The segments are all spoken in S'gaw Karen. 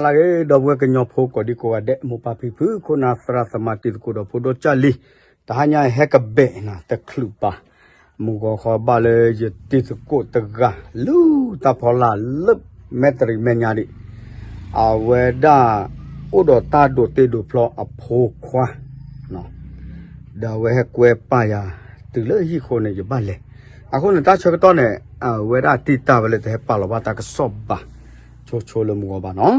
လၢဂ့ၤ ဒီပုၢ်ဝဲၢ်ကညီဖိကိးဒံကိးဂၤဒဲး မိၢ်ပၢ်ဖံဖု ခိၣ်နၢ်သရၣ်သမါတံၤသကိးဒီးဖိဒိၣ်ကၢ်လံၤ, တဟါညါဟဲကဘဲၣ်နၤတချုးဘၣ်, မုၢ်ဂီၤဃီဘၣ်လၢယတံၤသကိးတဂၤ လၢတၢ်ဖီလာ်လၢ မဲၣ်တရံးမဲၣ်ညါဒံး, အဝဲဒၣ် အိၣ်ဒီးတၢ်ဒိးတ့ဒိးဖျီအဖိခွါ ဒီးအဝဲဟဲကွဲပာ်ယၤ တုၤလၢဟံၣ်ဃီန့ၣ် ယဘၣ်လဲၤ, အဃိန့ၣ် တၢ်ဆၢကတီၢ်န့ၣ် အဝဲဒၣ်တံၢ်တၢ်ဝဲလၢတဟဲပာ်လီၤဘၣ်တၢ်ကစီၣ်ဘၣ်, ဆိဆိလၢမုၢ်ဂီၤဘၣ်နီၤ,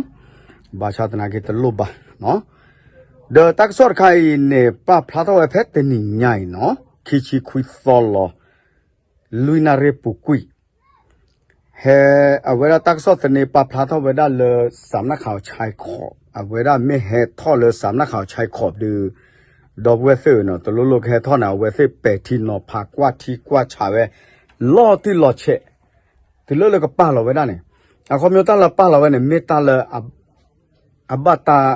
ဘၣ်ဆၣ်သနာ်က့တလိၣ်ဘၣ်, ဒီးတၢ်ကစီၣ်တခါအံၤန့ၣ် ပာ်ဖျါထီၣ်ဝဲဖဲတနံၤညါအံၤနီၤ, ခံဆံခွံသီလီၤ လွံၢ်နၣ်ရံၣ်ပူၤကွံာ် ဟဲ အဝဲဒၣ်တၢ်ကစီၣ်သန့ပာ်ဖျါထီၣ်ဝဲဒၣ်လၢ စးနၣ်ခးအီၤဆဲခီး, အဝဲဒၣ်မ့ၢ်ဟဲထီၣ်လၢစးနၣ်ခးအီၤဆဲခီးဒုး, ဒီပုၢ်ဝဲၢ်သ့ၣ်ဧၢနီၤ, တလိၣ်လိၣ်ကဟဲထီၣ်န့ၣ် အဝဲသ့ၣ်ပဲာ်ထံနီၤဖးကွၢ်ထံကွၢ်ဆးဝဲ လီၤတံၢ်လီၤဆဲး, တုၤလၢလၢကပာ်လီၤဝဲဒၣ်န့ၣ်, အခီပညီတၢ်လၢပာ်လီၤဝဲန့ၣ် မ့ၢ်တၢ်လၢ အဘၣ်တၢ်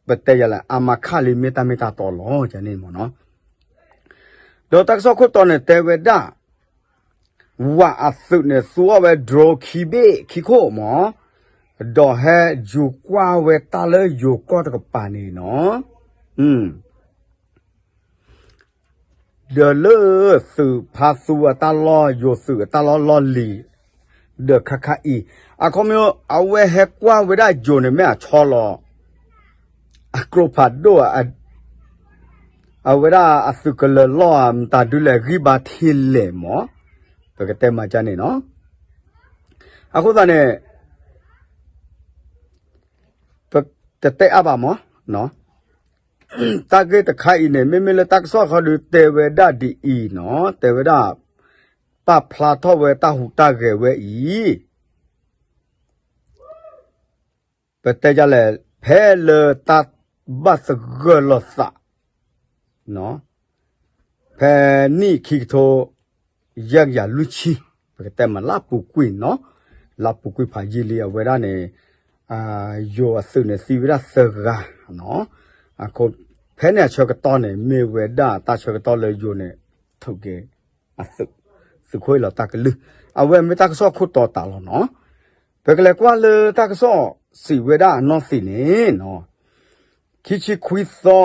ပတဲယၤလဲၣ် အမၤခၣ်လံ မ့ၢ်တၢ်မ့ၢ်တၢ်တီလီၤ ယန့ၣ်မ့ၢ်နီၤ, ဒီးတၢ်ကစီၣ်ခိၣ်တီန့ၣ် တဲဝဲဒၣ် ဝၤအသုးန့ၣ် သူအီၣ်ဝဲ drone ခံဘ့ၣ်ခံခိၣ်မး, ဒီးဟဲယူၤကွၢ်ဝဲတၢ်လၢယိၤကီၢ်တကပၤန့ၣ်နီၤ, ဒီးလၢသုးဖါသူအတၢ်လီၢ် ယိၤသုးအတၢ်လီၢ်လီၢ်လံၤ, ဒီးခါခါအံၤ, အခီပညီ အဝဲဟဲကွၢ်ဝဲဒၣ်ယိၤန့ၣ် မ့ၢ်အဆီလီၤ အကျိဖးဒိၣ် အဝဲဒၣ်အသုးကလၢၤလီၢ်ဧါ မတၤဒုလဲၣ် ဂံၢ်ဘါထံလဲၣ်မး, ပကတဲမၤကန့ၣ်နီၤ, အဃိသတးန့ၣ် ပတတဲအါဘၣ်မး, တၢ်ဂ့ၢ်တခါအံၤန့ၣ် မ့မ့ၢ်လၢတၢ်ကစီၣ်ခီဒုးတဲဝဲဒၣ်ဒ်အံၤနီၤ, တဲဝဲဒၣ် ပာ်ဖျါထီၣ်ဝဲတၢ်ဟူးတၢ်ဂဲၤဝဲအံၤ ပတဲဒ်လဲၣ် ဖဲလၢတၢ်ဘၣ်သဂၢၢ်လိာ်သး ဖဲနံၣ်ခံကထိ ယဲၢ်ကယၤလွံၢ်ဆံ, ပကတဲမးလၢပူၤကွံာ်နီၤ, လၢပူၤကွံာ်ဖးယံာ်လံအဝဲဒၣ်န့ၣ်, ယိၤအသုးန့ၣ်သံဝဲဒၣ်သၢဂၤ, အဃိ ဖဲန့ၣ်အဆၢကတီၢ်န့ၣ် မ့ၢ်ဝဲဒၣ်တၢ်ဆၢကတီၢ်လၢယိၤန့ၣ် ထုးက့ၤ အသုး, သုးခိၣ်အ့ၣ်လီၤတၢ်ကလုၢ်, အဝဲမ့ၢ်တၢ်ကစီၣ်ခိၣ်တီတးလီၤနီၤ, ပကလဲၤကွၢ်လၢတၢ်ကစီၣ်စံးဝဲဒၣ်အနီၢ်သံးန့ၣ်နီၤ, ခံဆံခွံသီ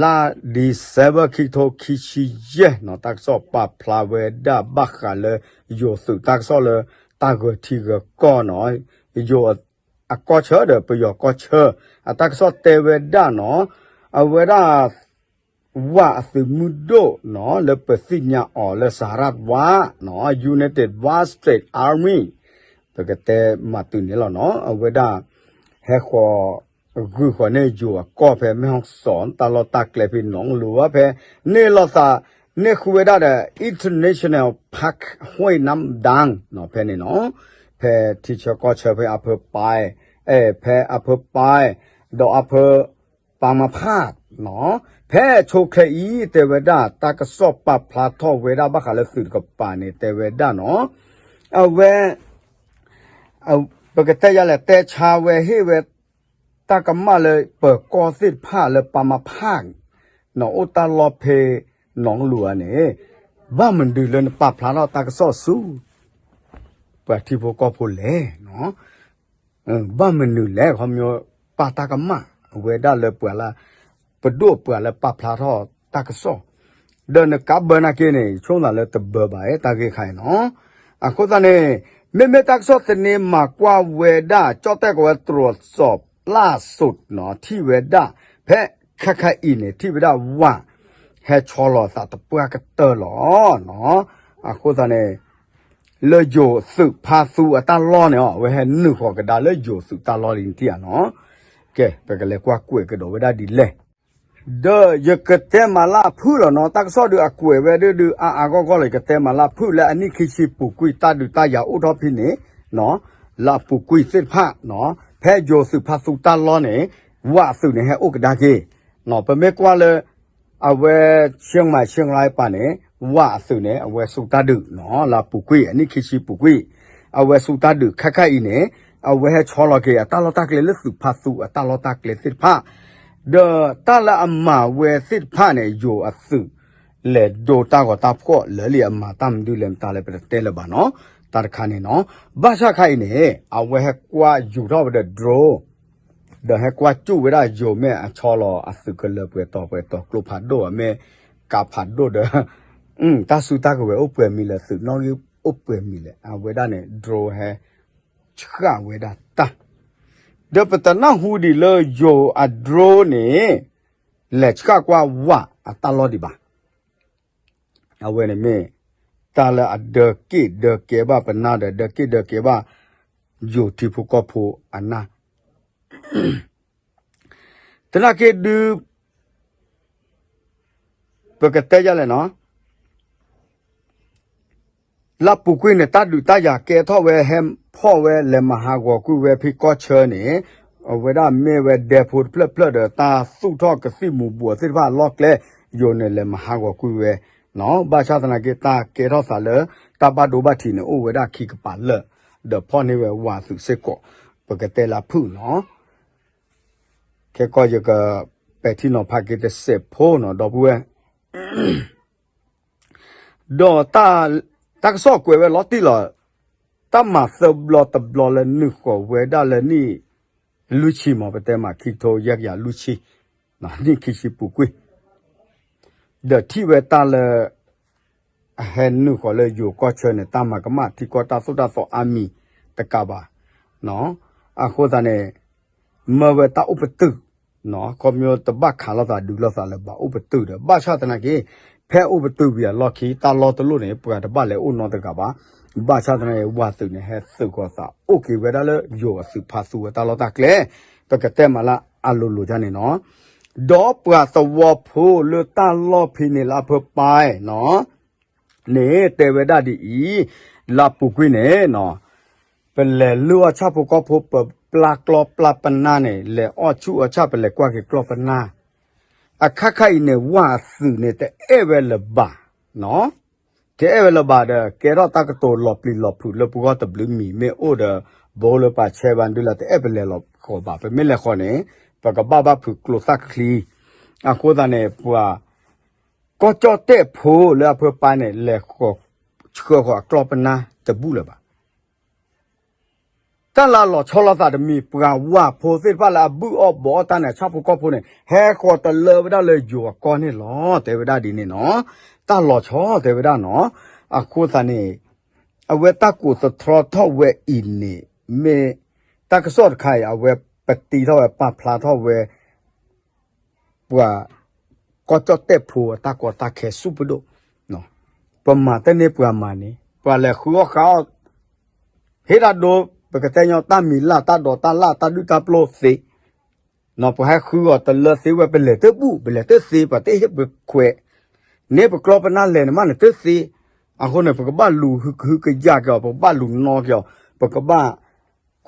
လါ December ခံကထိခံဆံယဲၢ်နီၤ, တၢ်ကစီၣ်ပာ်ဖျါဝဲဒၣ်ဘၣ်ဃးလၢ ယိၤသုးတၢ်ကစီၣ်လၢ တၢ်ဂၢၤထံဂၢၤကီၢ်နီၤ, ယိၤအကီၢ်ဆၢဒီးပယီၤကီၢ်ဆၢ, အတၢ်ကစီၣ်တဲဝဲဒၣ်နီၤ, အဝဲဒၣ် ဝၤအသုးမုၢ်ဒိၣ်နီၤ လၢပသ့ၣ်ညါအီၤလၢ စဟရၢတ်ဝါနီၤ United Wa State Army ပကတဲမၤတုၤန့ၣ်လီၤနီၤ, အဝဲဒၣ် ဟဲဃီၤ ဂုာ်ဃီၤန့ၢ်ယိၤအကီၢ်ဖဲ မဲၢ်ဟီၣ်စီၣ် တၢ်လီၢ်တၢ်ကျဲဖဲနီၣ်လူၤဝဲဖဲ န့ၢ်လိာ်သး န့ၢ်ဃုဝဲဒၣ်ဒီး International Park ဟွဲၣ်နၢမ်ဒၢင်းနီၤ ဖဲန့ၣ်နီၤ, ဖဲထံဆၢကီၢ်ဆၢဖဲအဖၢပၢ်, အဲ ဖဲအဖၢပၢ် ဒီးအဖၢ ပၤမဖးနီၤ, ဖဲဆိချဲအံၤ တဲဝဲဒၣ် တၢ်ကစီၣ်ပာ်ဖျါထီၣ်ဝဲဒၣ်ဘၣ်ဃးလၢသုးတကပၤန့ၣ် တဲဝဲဒၣ်နီၤ, အဝဲ ပကတဲယၤလဲၣ် တဲဆါဝဲဟ့ၣ်ဝဲ တၢ်ကမၣ်လၢပၢၤကီၢ်သ့ၣ်တဖၣ်လၢပၤမဖး နီၤ အိၣ်တၢ်လီၢ်ဖဲ နီၣ်လူၤဧါန့ၣ်, ဘၣ်မနုၤလၢနပာ်ဖျါထီၣ်တၢ်ကစီၣ်ဆူ ပှၤထံဖိကီၢ်ဖိလဲၣ်နီၤ, ဘၣ်မနုၤလဲၣ် ခီပညီ ပာ်တၢ်ကမၣ် အဝဲဒၣ်လၢပှၤလၢ ပဒိၣ်ပှၤလၢပာ်ဖျါထီၣ်တၢ်ကစီၣ်, ဒီးနကးဘၢနာ်က့န့ၣ် ဆိသးလၢတဘၢဘၣ် တၢ်ဂ့ၢ်ခါအံၤနီၤ, အဃိသတးန့ၣ် မ့မ့ၢ်တၢ်ကစီၣ်သန့မၤကွၢ်ဝဲဒၣ် ကၠီၣ်တဲၣ်ကီးဝဲ တြိၤစီၣ်ပျၢ်စိးနီၤ ထံၣ်ဝဲဒၣ် ဖဲခဲခါအံၤန့ၣ် ထံၣ်ဝဲဒၣ်ဝၤ ဟဲဆီလီၤသးတပှၢ်ကတၢၢ်လီၤနီၤ, အဃိသတးန့ၣ် လၢယိၤသုးဖါသူအတၢ်လီၢ်န့ၣ် အဝဲဟဲနုာ်ဃီၤကဒါလၢယိၤသုးတၢ်လီၢ်လံနထံၣ်ဧါနီၤ, ကဲ ပကလဲၤကွၢ်ကွဲးကဒီးဝဲဒၣ်ဒ်လဲၣ်, ဒီးယကတဲမးလၢအဖုၣ်လီၤနီၤ, တၢ်ကစီၣ်ဒုးအကွဲးဝဲဒၣ်ဒုးအါအါဂီၢ်ဂီၢ်လီၤ, ယကတဲမးလၢအဖုၣ်လၢအနံၣ်ခံဆံပူၤကွံာ်တၢ်ဒုးတၢ်ယၤအိၣ်ထီၣ်ဖဲန့ၣ်နီၤ, လၢအပူၤကွံာ်သ့ၣ်တဖၣ်နီၤ, ဖဲယိၤသုးဖါသူတၢ်လီၢ်န့ၣ် ဝၤအသုးန့ၣ်ဟဲအိၣ်ကဒါက့ၤနီၤ, ပမ့ၢ်ကွၢ်လၢ အဝဲ ဆ့ၣ်မၤဆ့ၣ်ရၢပၤန့ၣ် ဝၤအသုးန့ၣ် အဝဲဆူတၢ်ဒုးနီၤ, လၢအပူၤကွံာ် အနံၣ်ခံဆံပူၤကွံာ် အဝဲဆူတၢ်ဒုး ခဲခါအံၤန့ၣ် အဝဲဟဲဆီလီၤက့ၤ အတၢ်လီၢ်တၢ်ကျဲလၢသုးဖါသူအတၢ်လီၢ်တၢ်ကျဲသ့ၣ်တဖၣ်, ဒီးတၢ်လၢအမၤဝဲသ့ၣ်တဖၣ်န့ၣ် ယိၤအသုး လဲၤဒိတၢ်ဂီၤတၢ်ဖှီၣ်လၢာ်လံ အမၤတၢ်မနုၤလဲၣ်မတၤလဲၣ် ပတတဲလၢၤဘၣ်နီၤ, တၢ်တခါန့ၣ်နီၤ, ဘၣ်ဆၣ်ခါအံၤန့ၣ် အဝဲဟဲကွၢ်ယူၤထီၣ်ဝဲဒီး drone ဒီးဟဲကွၢ်ကၠူၣ်ဝဲဒၣ်ယိၤမ့ၢ်အဆီလီၤ အသုးကလၢၤပှဲၤတီၤပှဲၤတီၤ ကျိဖးဒိၣ်အမ့ၢ် ကးဖးဒိၣ်ဒီး တၢ်စုတၢ်ကဝဲၤအိၣ်ပှဲၤမံၤလဲၣ် သုးနီၣ်ဂံၢ်အိၣ်ပှဲၤမံၤလဲၣ် အဝဲဒၣ်န့ၣ် drone ဟဲဆှၣ်ဝဲဒၣ်တၢ် ဒီးပတနၢ်ဟူဒံးလၢယိၤအ drone န့ၣ် လဲၤဆှၣ်ကွၢ်ဝၣ်အတၢ်လီၢ်ဒံးဘၣ်. အဝဲန့ၣ်မ့ၢ် တၢ်လၢအဒၢက့ၣ်ဒၢကဲဘၣ်ပနၢ်ဒီး ဒၢက့ၣ်ဒၢကဲဘၣ် ယိၤထံဖိကီၢ်ဖိအနၢ် သနာ်က့ဒုး ပကတဲယၤလဲၣ်နီၤ လၢပူၤကွံာ်န့ၣ် တၢ်ဒုးတၢ်ယၤကဲထီၣ်ဝဲ ဟဲဖီၣ်ဝဲ လဲၤမၤဟးဂီၤကွံာ်ဝဲဖဲကီၢ်ဆၢန့ၣ် အဝဲဒၣ်မ့ၢ်ဝဲဒဲဖိတဖျၢၣ်ဖျၢၣ်ဒီး တၢ်သူၣ်ထီၣ်ကသံၣ်မူၤဘှီးသ့ၣ်တဖၣ်အလီၢ်ကျဲ ယိၤန့ၣ်လဲၤမၤဟးဂီၤကွံာ်ဝဲနီၤ ဘၣ်ဆၣ်သနာ်က့ တၢ်ကဲထီၣ်သးလၢ တၢ်ဘၣ်ဒိဘၣ်ထံးန့ၣ် အိၣ်ဝဲဒၣ်ခံကပၤလၢာ် ဒီးဖီၣ်န့ၢ်ဝဲဝၤသုးစ့ၢ်ကီး ပကတဲလၢအဖုၣ်နီၤ ခဲကီၢ်ယက ပဲာ်ထံနီၤဖးက့ၤတစဲးဖိနီၤ ဒီပုၢ်ဝဲၢ် ဒီး တၢ်ကစီၣ်ကွဲးဝဲလီၤတံၢ်လီၤ တၢ်မၤသၢဘျီတဘျီလၢနုာ်ဃီၤဝဲဒၣ်လၢနံၣ်လွံၢ်ဆံမး ပတဲမးခံကထိယဲၢ်ကယၤလွံၢ်ဆံ နံၣ်ခံဆံပူၤကွံာ် ဒီးထံၣ်ဝဲတၢ်လၢ အဟဲနုာ်ဃီၤလၢယိၤကီၢ်ဆၢန့ၣ် တၢ်မၤကမၣ်ထံကီၢ်တၢ်သိၣ်တၢ်သီအါမံၤတကးဘၣ် အဃိသတးန့ၣ် မၢဝဲတၢ်အိၣ်ပတုာ် ခီဖျိတဘၣ်ခးလိာ်သးဒုးလိာ်သးလၢၤဘၣ် အိၣ်ပတုာ်ဒီး ဘၣ်ဆၣ်သနာ်က့ ဖဲအိၣ်ပတုာ်ဝံၤအလီၢ်ခံ တၢ်လီၢ်တလီၢ်န့ၣ် ပှၤတဘၣ်လဲၤအိၣ်နီတဂၤဘၣ် ဘၣ်ဆၣ်သနာ်က့ ဝၤသုးန့ၣ် ဟဲသုးဃီၤသးအိၣ်က့ၤဝဲဒၣ်လၢယိၤအသုးဖါသူဝဲတၢ်လီၢ်တၢ်ကျဲ ပကတဲမးလၢအလိၤလိၤဒ်န့ၣ်နီၤ ဒီးပှၤသဝီဖိလၢတၢ်လီၢ်ဖဲန့ၣ်လၢအဖၢပၢ်နီၤ န့ၣ်တဲဝဲဒၣ်ဒ်အံၤ, လၢအပူၤကွံာ်န့ၣ်နီၤ, ပလဲၤလုၢ်အီၣ်ဆၣ်ဖိကီၢ်ဖိ ပပျၢ်ကျီပျၢ်ပနၢ်န့ၣ် လဲၤအီၣ်ဆူၣ်အီၣ်ဆၣ် ပလဲၤကွၢ်က့ၤကျီပနၢ်, အခါခါအံၤန့ၣ် ဝၢ်အသုးန့ၣ် တအဲၣ်ဝဲလၢၤဘၣ်, တအဲၣ်ဝဲလၢၤဘၣ်ဒီး ကဲထီၣ်တၢ်ကတိၤလီၤပျံၤလီၤဖုးလၢပဂီၢ်တဘျုးမံၤ မ့ၢ်အိၣ်ဒီး ဘိလၢပှၤဆဲးဘၣ်ဒုလၢ တအဲၣ်ပလဲၤလီၤဃီၤဘၣ်, ပမ့ၢ်လဲၤဃီၤန့ၣ် ပကဘၣ်ဘၣ်ဖုးကျိသၣ်ချံ, အဃိသတးန့ၣ် ပှၤ ကီၢ်ကၠီၣ်တဲၣ်ဖိလၢအဖၢပၢ်န့ၣ် လဲၤဃီၤဆှၢဃီၤအကျီပနၢ်တဘူၣ်လၢၤဘၣ်. တၢ်လၢအလီၤဆီလိာ်သးတမံၤ ပှၤဝၢ်ဖိသ့ၣ်တဖၣ်လၢအဘုၣ်အီၣ်ဘီၣ်အီၣ်တၢ်န့ၣ် ဆၣ်ဖိကီၢ်ဖိန့ၣ် ဟဲဃီၤတလၢဝဲဒၣ်လၢယိၤအကီၢ်န့ၣ်လီၤ တဲဝဲဒၣ်ဒ်န့ၣ်နီၤ, တၢ်လီၤဆီတဲဝဲဒၣ်နီၤ, အဃိသတးန့ၣ် အဝဲတၢ်ကိးသတြီထီၣ်ဝဲအံၤန့ၣ် မ့ၢ်တၢ်ကစီၣ်တခါအံၤ အဝဲပတံထီၣ်ဝဲပာ်ဖျါထီၣ်ဝဲ ပှၤ ကီၢ်ကၠီၣ်တဲၣ်ဖိအတၢ်ကီတၢ်ခဲဆူၣ်ပဒိၣ်, ပမၤတန့ၢ်ပှၤမၤန့ၣ် ပှၤလဲၤဃုအီၣ်ဃုအီၣ် ဟ့ၣ်တၢ်ဒိ ပကတဲညီတၢ်မံၤလၢ်တၢ်ဒိးတၢ်လၢ်တၢ်ဒုၣ်တၢ်ပျိၢ်သ့, ပှၤဟဲဃုအီၤတလၢသ့ဝဲ ပလဲၤတဘူၣ် ပလဲၤတသ့ ပှၤတဟ့ၣ်ပခွဲး, န့ၣ်ပကျီပနၢ်လဲၤန့ၣ်မးန့ၣ်တသ့, အဃိန့ၣ် ပကဘၣ်လူၤဟုကဟုကယာ်က့ၤအီၤ ပကဘၣ်လူၤနီၢ်က့ၤအီၤ ပကဘၣ်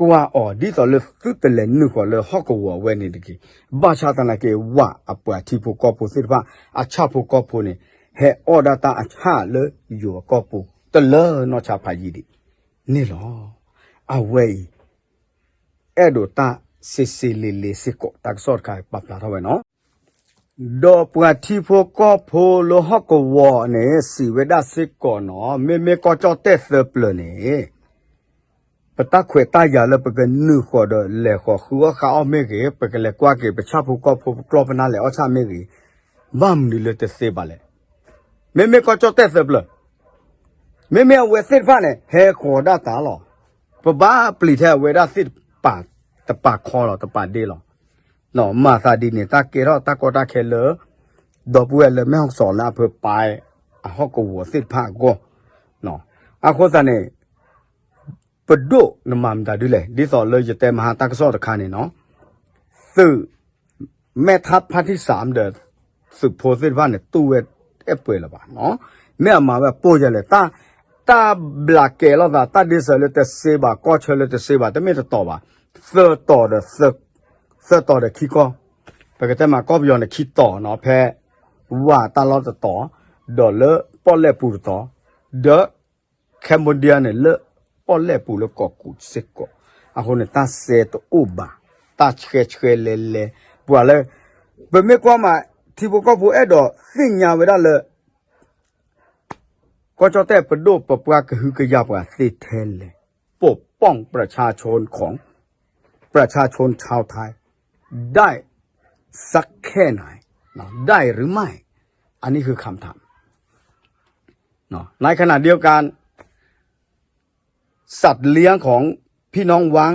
ကွၢ်အီၤ ဒ်သိးလၢသုတလဲၤနုာ်ဃီၤလၢဟီၣ်ကဝီၤဝဲန့ၣ်တက့ၢ်. ဘၣ်ဆၣ်သနာ်က့ ဝၢ်အပှၤထံဖိကီၢ်ဖိသ့ၣ်တဖၣ် အဆၣ်ဖိကီၢ်ဖိန့ၣ် ဟဲအီၣ်ဒၣ်တၢ်အဆၣ်လၢယိၤအကီၢ်ပူၤ တလၢနီၢ်ဆါဖးယံာ်ဒံးန့ၣ်လီၤ. အဝဲအံၤ အဲၣ်ဒိးတၢ်စ့စ့လ့လ့စ့ၢ်ကီး တၢ်ကစီၣ်တခါပာ်ဖျါထီၣ်ဝဲနီၤ. ဒီးပှၤထံဖိကီၢ်ဖိလၢဟီၣ်ကဝီၤန့ၣ် စံးဝဲဒၣ်စ့ၢ်ကီးနီၤ, မ့မ့ၢ်ကီၢ်ကၠီၣ်တဲၣ်သၢပျၢၤန့ၣ် ပတၢ်ခွဲးတၢ်ယာ်လၢပကနုာ်ဃီၤဒီးလဲၤဃီၤဃုအီၣ်ဃုအီၣ်မ့ၢ်ဂ့ၤ, ပကလဲၤကွၢ်က့ၤပဆၣ်ဖိကီၢ်ဖိပကျီပနၢ်လဲၤအီၣ်ဆၣ်မ့ၢ်ဂ့ၤ, ဘၣ်မနုၤလၢတသ့ဘၣ်လဲၣ်. မ့မ့ၢ်ကီၢ်ကၠီၣ်တဲၣ်သၢပျၢၤ, မ့မ့ၢ်အဝဲသ့ၣ်တဖၣ်န့ၣ် ဟဲဃီၤဒၣ်တၢ်လီၤ. ပဘၣ်ပျံၤထဲအဝဲဒၣ်သ့ၣ်တပာ်, တပာ်ခီလီၤ တပာ်ဒ့လီၤ. မၤသးဒ်န့ၣ် တၢ်ကဲထီၣ်တၢ်ကီတၢ်ခဲလၢ ဒီပုၢ်ဝဲၢ်လၢမဲၢ်ဟီၣ်စီၤလၢအဖၢပၢ်အဟီၣ်ကဝီၤသ့ၣ်တဖၣ်အဂီၢ်, အဃိသတးန့ၣ် ပဒိၣ်နမၤမတၤဒ်လဲၣ် ဒ်သိးလၢယတဲမဟါတၢ်ကစီၣ်တခါန့ၣ်နီၤ, သုးမဲထါဖါတံၢ်စၢ်ဒီး သုးဖိသ့ၣ်တဖၣ်န့ၣ် တူၢ်ဝဲအဲၣ်ပှဲၤလၢၤဘၣ်, မ့ၢ်အမၤဝဲပိၢ်ယဲလဲၣ်, တၢ်ဘျးကဲလိာ်သး တၢ်ဒ့စၢၤလၢတစ့ဘၣ် ကီၢ်ဆၢလၢတစ့ဘၣ် တမ့ၢ်တတီၤဘၣ်, သၢတီၤဒီး သၢတီၤဒီးခံကီၢ်, ပကတဲမးကီၢ်ပယီၤန့ၣ်ခံတီၤနီၤ ဖဲ ဝၢ်တၢ်လီၢ်တတီၤ, ဒီးလၢပီၣ်လဲၣ်ပူၤတတီၤ, ဒီး Cambodia န့ၣ် လၢပီၣ်လဲၣ်ပူၤလၢကီၢ်ကူးစ့ၢ်ကီး, အဃိန့ၣ် တၢ်စဲတအိၣ်ဘၣ်, တၢ်ဆှဲဆှဲလဲၤလဲၤ, ပှၤလၢ ပမ့ၢ်ကွၢ်မး ထံဖိကီၢ်ဖိအဲၣ်ဒိးသ့ၣ်ညါဝဲဒၣ်လၢ ကီၢ်ကၠီၣ်တဲၣ်ပဒိၣ်ပပှၤကဟုကယာ်ပှၤသ့ထဲလဲၣ်, ပပီၣ်ပြၢၣ်ဆါဆိခီ, ပြၢၣ်ဆါဆိဆါထဲ ได้สักแค่ไหน ได้หรือไม่ อันนี้คือคำถาม ในขณะเดียวกัน สัตว์เลี้ยงของพี่น้องว้าง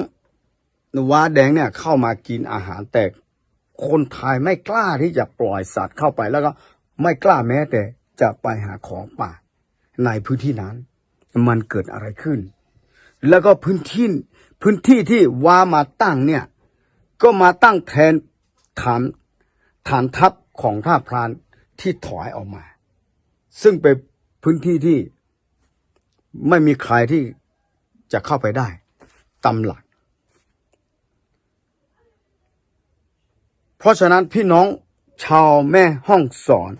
ว้าแดงเนี่ยเข้ามากินอาหาร แต่คนไทยไม่กล้าที่จะปล่อยสัตว์เข้าไป แล้วก็ไม่กล้าแม้แต่จะไปหาของป่าในพื้นที่นั้น มันเกิดอะไรขึ้น แล้วก็พื้นที่ พื้นที่ที่ว้ามาตั้งเนี่ย ก็มาตั้งแทนฐาน ฐานทัพของทหารพรานที่ถอยออกมา ซึ่งเป็นพื้นที่ที่ไม่มีใครที่จะเข้าไปได้ ตามหลัก เพราะฉะนั้นพี่น้องชาวแม่ฮ่องสอน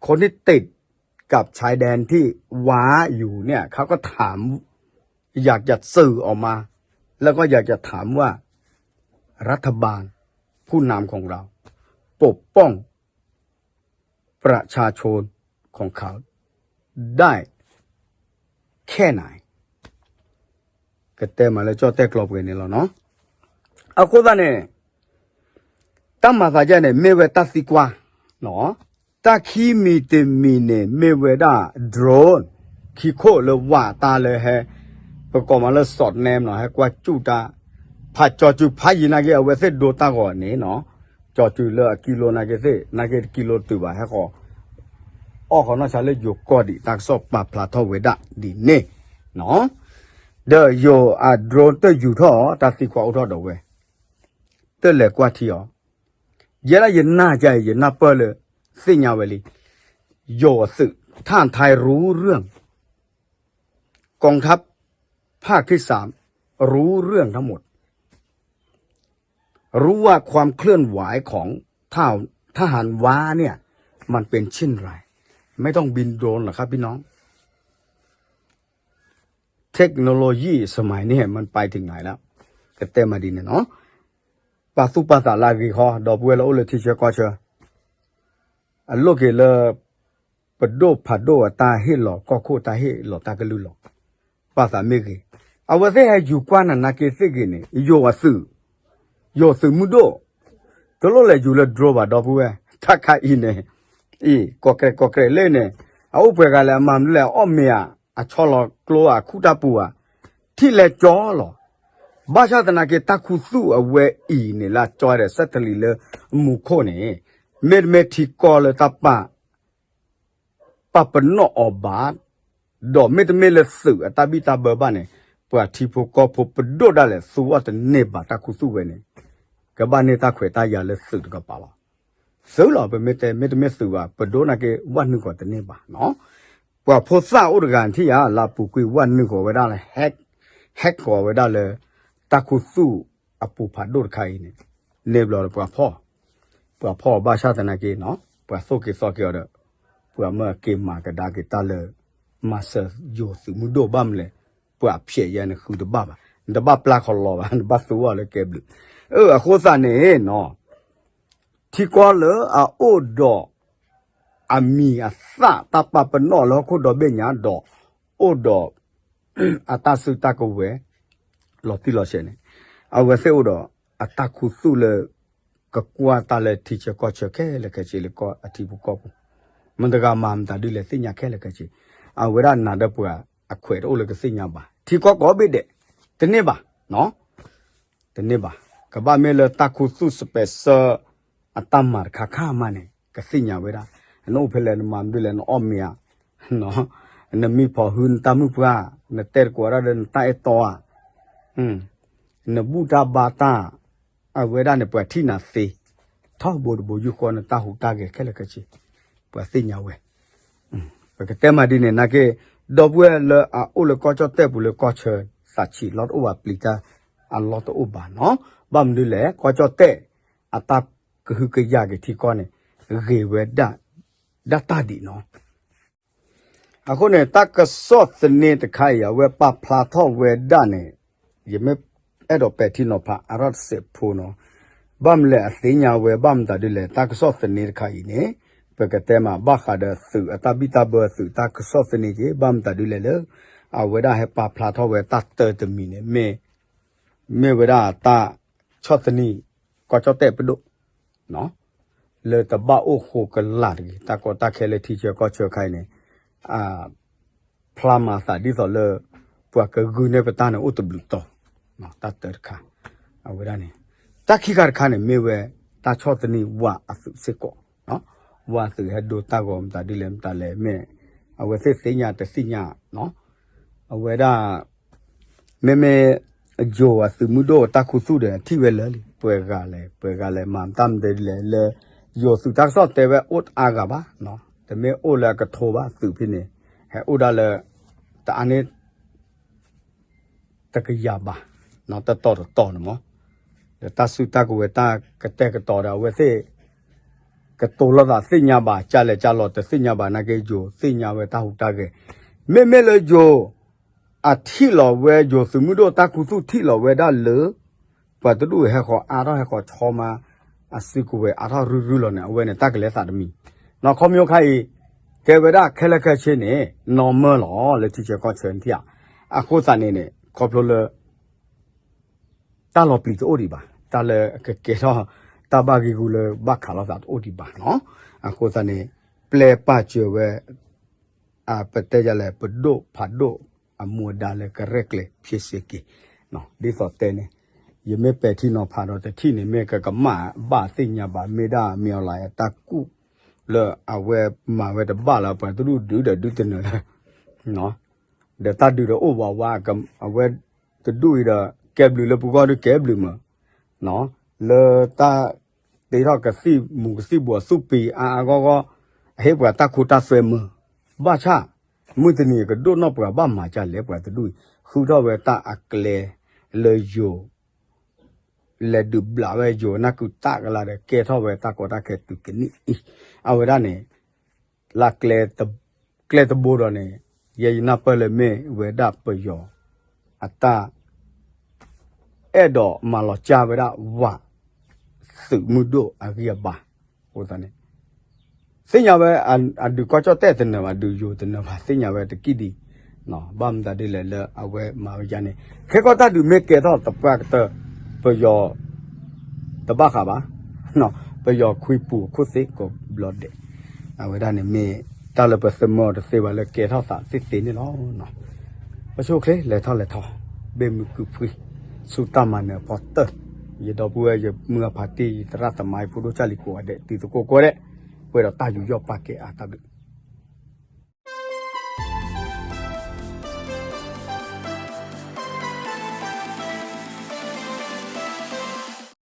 คนที่ติดกับชายแดนที่ว้าอยู่เนี่ย เขาก็ถาม อยากจะสื่อออกมา แล้วก็อยากจะถามว่า รัฐบาล ผู้นำของเรา ปกป้องประชาชนของเขาได้แค่ไหน ကတဲမၤလၢကၠီၣ်တဲၣ်ကျိာ်ပှဲၤန့ၣ်လီၤနီၤ. အဃိသတးန့ၣ် တၢ်မၤသးဒ်န့ၣ် မ့ၢ်ဝဲတၢ်သံကွၢ်နီၤ. တၢ်ခံမံၤတမံၤန့ၣ် မ့ၢ်ဝဲဒၣ် drone ခံခိၣ်လၢဝးတၢ်လၢဟဲ ပကိးမးလၢ စးနဲမ်နီၤ ဟဲကွၢ်စူၣ်တၢ် ဖးကၠီၤစုၤဖးယံၤနာ်က့ အဝဲသ့ၣ်ဒိတၢ်ဂီၤန့ၣ်နီၤ. ကၠီၤစုၤလၢအကံလိနာ်က့သ့ၣ် နာ်က့တကံလိတုၤဘၣ် ဟဲဃီၤ အီၣ်ဃီၤနီၢ်ဆါလၢယိၤကီၢ်ဒံး တၢ်ကစီၣ်ပာ်ဖျါထီၣ်ဝဲဒၣ်ဒ်န့ၣ်နီၤ. ဒီးယိၤအ drone တယူၤထီၣ်အီၤ တၢ်သံကွၢ်အိၣ်ထီၣ်ဒီးဝဲ တလဲၤကွၢ်ထံအီၤ ယဲဒၣ်ယနၢ်ကါအံၤ ယနၢ်ပၢၢ်လၢ သ့ၣ်ညါဝဲလံ ယိၤအသုး ထၢၣ်ထါ ရူရၢၢ် กองทัพภาคที่สาม รู้เรื่องทั้งหมด รู้ว่าความเคลื่อนไหวของทหารว้าเนี่ย มันเป็นเช่นไร ไม่ต้องบินโดรนหรอกครับพี่น้อง เทคโนโลยีสมัยนี้มันไปถึงไหนแล้ว ကတဲမၤဒ်န့ၣ်နီၤ. ပာ်သူၣ်ပာ်သးလၢအဂ့ၤဃီ ဒီပုၢ်ဝဲၢ်လၢအိၣ်လၢထံဆၢကီၢ်ဆၢ အလိၣ်က့ၤလၢ ပဒိၣ်ဖးဒိၣ်အတၢ်ဟ့ၣ်လီၤကီၢ်ခိၣ် တၢ်ဟ့ၣ်လီၤတၢ်ကလုၢ်လီၤ. ပာ်သးမ့ၢ်ဂ့ၤ အဝဲသ့ၣ်ဟဲယူၤကွၢ်နၤနာ်က့သ့ၣ်ဂ့ၤန့ၣ် ယိၤအသုး ယိၤသုးမုၢ်ဒိၣ် တလိၣ်လဲၤယူၤလၢ drone ဘၣ် ဒီပုၢ်ဝဲၢ် တၢ်ခါအံၤန့ၣ် အံၤ ကီၢ်ကရဲးကီၢ်ကရဲးလၢန့ၣ် အအိၣ်ပှဲၤဂၤလဲၣ် အမၤမနုၤလဲၣ် အအီၣ်မ့ၤဧါ အဆီလီၤကျိဧါ ခူၣ်တၢ်ပူၤဧါ ထံၣ်လဲၤကၠီလီၤ. ဘၣ်ဆၣ်သနာ်က့ တၢ်ခူသူၣ်အဝဲအံၤန့ၣ် လၢအကၠီဒီး စဲးတလံၤလၢမူခိၣ်န့ၣ် မ့တမ့ၢ်ထံကီၢ်လၢတၢ်ပာ် ပာ်ပနီၣ်အီၤဘၣ်, ဒီးမ့တမ့ၢ်လၢသုးအတၢ်ဘံၣ်တၢ်ဘၢဘၣ်န့ၣ် ပှၤထံဖိကီၢ်ဖိပဒိၣ်ဒၣ်လဲာ် သူအီၤတန့ၢ်ဘၣ်တၢ်ခူသူၣ်ဝဲန့ၣ်, ကဘၣ်န့ၢ်တၢ်ခွဲးတၢ်ယာ်လၢသုးတကပၤလီၤ. သုးလီၤ ပမ့ၢ်တဲ မ့တမ့ၢ်သုးဘၣ် ပဒိၣ်နာ်က့ ဝၣ်နုာ်ဃီၤတန့ၢ်ဘၣ်နီၤ. ပှၤဖိသၣ်အိၣ်တဂၤထံၣ်ဧါ လၢအပူၤကွံာ် ဝၣ်နုာ်ဃီၤဝဲဒၣ်လၢ ဟဲကီၤဝဲဒၣ်လၢ တၢ်ခူသူၣ်အပူၤဖးဒိၣ်တခါအံၤန့ၣ်, န့ၣ်ဘျီဒီးပှၤဖီၣ် ပှၤဖီၣ်ဘၣ်ဆၣ်သနာ်က့နီၤ ပှၤသိၣ်က့ၤသီက့ၤအီၤဒီး ပှၤမၢက့ၤမၤကဒါက့ၤတၢ်လၢ မၤစၢၤယိၤသုးမုၢ်ဒိၣ်ဘၣ်မနုၤလဲၣ်, ပှၤဖျဲးယဲန့ၣ်ဃုတဘၣ်ဘၣ်, နတဘၣ်ပျၢ်ခီလီၤဘၣ်, နဘၣ်သူအီၤလၢကဲဘျုး. အၢ အဃိသတးန့ၣ်နီၤ ထံကီၢ်လၢအအိၣ်ဒီး အမံၤအသၣ်တၢ်ပာ်ပနီၣ်လၢဟီၣ်ခိၣ်ဒီဘ့ၣ်ညါဒီး အိၣ်ဒီး အတၢ်စုတၢ်ကဝဲၤ လီၤတံၢ်လီၤဆဲးန့ၣ်, အဝဲသ့ၣ်အိၣ်ဒီးအတၢ်ခူသူၣ်လၢ ကကွၢ်တၢ်လၢထံဆၢကီၢ်ဆၢခဲလၢာ်ခဲဆ့လၢကီၢ်အထံဖိကီၢ်ဖိ, မတၤတဂၤမၤမတၤဒ်လဲၣ်သ့ၣ်ညါခဲလၢာ်ခဲဆ့, အဝဲဒၣ်နၤဒီးပှၤအခွဲးတအိၣ်လၢကသ့ၣ်ညါဘၣ်, ထံကီၢ်ကိးဘ့ၣ်ဒဲး, တန့ၢ်ဘၣ် တန့ၢ်ဘၣ်, ကဘၣ်မ့ၢ်လၢတၢ်ခူသူၣ်စပဲးစၢ အတၢ်မၤတခါခါမးန့ၣ် ကသ့ၣ်ညါဝဲဒၣ်, နအိၣ်ဖဲလဲၣ် နမၤမနုၤလဲၣ် နအီၣ်မ့ၤဧါ, နမံဖီၣ်ဟု နတၢ်မုၣ်ပှၢ်, နတဲတကိးဒၣ်ဒီးနတၢ်အဲၣ်တီဧါ, နဘူၣ်တၢ်ဘါတၢ်, အဝဲဒၣ်န့ၣ် ပှၤထံၣ်နၤသ့, ထီဘိတဘိယူၢ်ဃီ နတၢ်ဟူးတၢ်ဂဲၤခဲလၢာ်ခဲဆ့, ပှၤသ့ၣ်ညါဝဲ ပကတဲမးဒ်န့ၣ်နာ်က့, ဒီပုၢ်ဝဲၢ်လၢအအိၣ်လၢကီၢ်ကၠီၣ်တဲၣ်ပူၤလၢကီၢ်ဆၢ သးဆံးလီၢ်တအိၣ်ဘၣ် ပျံၤတၢ်အလီၢ်တအိၣ်ဘၣ်နီၤ, ဘၣ်မနုၤလဲၣ် ကီၢ်ကၠီၣ်တဲၣ် အတၢ်ကဟုကယာ်က့ၤထံကီၢ်န့ၣ် ဂ့ၤဝဲဒၣ် ဒၣ်တၢ်ဒံးနီၤ. အဃိန့ၣ် တၢ်ကစီၣ်သန့တခါအံၤ အဝဲပာ်ဖျါထီၣ်ဝဲဒၣ်န့ၣ်, ယမ့ၢ်အဲၣ်ဒိးပဲာ်ထံနီၤဖးအါထီၣ်တစဲးဖိနီၤ, ဘၣ်မနုၤလဲၣ်အသ့ၣ်ညါဝဲ ဘၣ်မတၤဒ်လဲၣ် တၢ်ကစီၣ်သန့တခါအံၤန့ၣ်, ပကတဲမးဘၣ်ဃးဒီးသုးအတၢ်ဘံၣ်တၢ်ဘၢသုးတၢ်ကစီၣ်သန့က့ၤ ဘၣ်မတၤဒ်လဲၣ်လၢ အဝဲဒၣ်ဟဲပာ်ဖျါထီၣ်ဝဲတၢ်တၢတမံၤန့ၣ် မ့ၢ် မ့ၢ်ဝဲဒၣ်တၢ်ဆီၣ်သနံး ကီၢ်ကၠီၣ်တဲၣ်ပဒိၣ် လၢတဘၣ်အိၣ်ဃိကလာ်တဂ့ၤ တၢ်ကီတၢ်ခဲလၢထံဆၢကီၢ်ဆၢခါအံၤန့ၣ် ဖျါမၤသးဒ်သိးလၢ ပှၤကဂုာ်န့ၢ်ပတၢ်န့ၣ်အိၣ်တဘျုးတီၤ, တၢ်တၢတခါ, အဝဲဒၣ်န့ၣ်, တၢ်ခံခါတခါန့ၣ် မ့ၢ်ဝဲတၢ်ဆီၣ်သနံးဝၤအသုးစ့ၢ်ကီး, ဝၤအသုးဟဲဒိတၢ်ဂီၤမတၤဒ်လဲၣ်မတၤလဲၣ်မ့ၢ်, အဝဲသ့ၣ်သ့ၣ်ညါတသ့ၣ်ညါ, အဝဲဒၣ် မ့မ့ၢ် ယိၤအသုးမုၢ်ဒိၣ်တၢ်ခူသူၣ်ဒီး ထံၣ်ဝဲလၢာ်လံ, ပှဲၤဂၤလဲၣ် ပှဲၤဂၤလဲၣ် မၤတၢ်မတၤဒ်လဲၣ်လၢ ယိၤသုးတၢ်ကစီၣ်တဲဝဲအိၣ်တအါဂၤဘၣ်, တမ့ၢ်အိၣ်လၢအကထိဘၣ်သုးဖဲန့ၣ်, ဟဲအိၣ်ဒၣ်လၢ တအါန့ၢ် တကယၤဘၣ်, တတီၤတတီၤန့ၣ်မး, ဒီးတၢ်စုတၢ်ကဝဲၤတၢ်ကတဲာ်ကတီၤဒီး အဝဲသ့ၣ် ကတိၤလိာ်သးသ့ၣ်ညါဘၣ်, ကလဲၤကလီၤတသ့ၣ်ညါဘၣ် နာ်က့ယိၤသ့ၣ်ညါဝဲတၢ်ဟူးတၢ်ဂဲၤ, မ့မ့ၢ်လၢယိၤ အထံၣ်လီၤဝဲ ယိၤသုးမုၢ်ဒိၣ်တၢ်ခူသူၣ်ထံၣ်လီၤဝဲဒၣ်လၢ ပှၤတဒူၣ်အံၤဟဲဃီၤအါထီၣ်ဟဲဃီၤဆီမး အစုကဝဲၤအါထီၣ်ရုၢ်ရုၢ်လီၤန့ၣ် အဝဲန့ၣ်တၢ်ကလဲၤသးတမံၤ, နီၢ်ခီမ့ၢ်ခါအံၤ ကဲဝဲဒၣ်ခဲလၢာ်ခဲဆ့န့ၣ် နီၢ်မၢလီၤ လၢထံဆၢကီၢ်ဆၢနထံၣ်ဧါ, အဃိသတးန့ၣ်န့ၣ် ခီဖျိလၢ တၢ်လီၤပျံၤတအိၣ်ဒံးဘၣ်, တၢ်လၢကကဲထီၣ် တၢ်ဘၣ်ဂံၢ်ဂူာ်လၢဘၣ်ခးလိာ်သးတအိၣ်ဒံးဘၣ်နီၤ, အဃိသတးန့ၣ် ပျဲပာ်စၢၤဝဲ ပတဲယလဲၣ် ပဒိၣ်ဖးဒိၣ် အမူအဒါလၢကရဲၣ်ကျဲၤဖံးစ့က့ၤ, ဒ်သိးတဲန့ၣ် ယမ့ၢ်ပဲာ်ထံနီၤဖးဒီးတထံၣ်န့ၣ် မ့ၢ်ကကမၣ်ဘၣ်သ့ၣ်ညါဘၣ် မ့ၢ်ဒၣ်မ့ၢ်အီၤလၢတၢ်ကူၣ် လၢအဝဲမၤဝဲတဘၣ်လၢပှၤတဒူၣ်ဒုးဒီးဒုးတနၢၤလၢ ဒီးတၢ်ဒုးဒီးအိၣ်ဝးဝး အဝဲတဒူၣ်အံၤဒီး ကဲဘျုးလၢပဂီၢ်ဒုးကဲဘျုးမး, လၢတၢ်တ့ထီၣ်ကသံၣ်မူၤကသံၣ်ဘှီးသူၣ်ပံၤအါအါဂီၢ်ဂီၢ်, အဟ့ၣ်ပှၤတၢ်ခိတၢ်သွဲမး, ဘၣ်ဆၣ် မုၢ်တနံၤကဒိၣ်နီၢ်ပှၤဘၣ်မၤဒ်လဲၣ် ပှၤတဒူၣ်အံၤ ဃုထီၣ်ဝဲတၢ်အကျဲလၢယိၤ လဲၤဒုးဘျးဝဲယိၤနၢ်ကုတၢ်ကလါဒီး ကဲထီၣ်ဝဲတၢ်ကီတၢ်ခဲတုၤကနံၣ်အံၤ, အဝဲဒၣ်န့ၣ် လၢကျဲ ကျဲတဘိဒီးန့ၣ် ယဲယနၢ်ပၢၢ်လၢမ့ၢ်ဝဲဒၣ်ပယီၤ အတၢ် အဲၣ်ဒိးမၤလီၤကၢ်ဝဲဒၣ်ဝၤ သုးမုၢ်ဒိၣ်အဂံၢ်အဘါ, အဃိသတးန့ၣ် သ့ၣ်ညါဝဲ အဒုးကီၢ်ကၠီၣ်တဲၣ်တနၢၤဘၣ် ဒုးယိၤတနၢၤဘၣ် သ့ၣ်ညါဝဲတကံၢ်ဒံး, ဘၣ်မတၤဒ်လဲၣ်လၢအဝဲမၤဝဲယါန့ၣ် ခဲကီၢ်တၢ်ဒုးမ့ၢ်ကဲထီၣ်သပှၢ်ကတၢၢ် ပယီၤ တဘၣ်ဃးဘၣ်, ပယီၤခွံပူၤခိၣ်သ့ကိးဘျီဒဲး, အဝဲဒၣ်န့ၣ်မ့ၢ်တၢ်လၢပသ့ၣ်မီတသ့ဘၣ်လၢကဲထီၣ်သးသ့သ့န့ၣ်လီၤ. ပဆိၣ်ချ့လဲၤထီၣ်လဲၤထီ, ဘ့ၣ်မုာ်ကုာ်ဖှံ, ဆူတၢ်မၤနၢၤအဖီတၢၢ်, ယဒီပုၢ်ဝဲၢ်ယမုၢ်အဖါတံၢ် ယသရၣ်သမါ ယဖိဒိၣ်ကၢ်လံၤကိးဂၤဒဲး တုၤသကိးကိးဂၤဒဲး, ပှဲၤဒီးတၢ်ယူးယီၣ်ပာ်ကဲအါတၢ်ဘျုး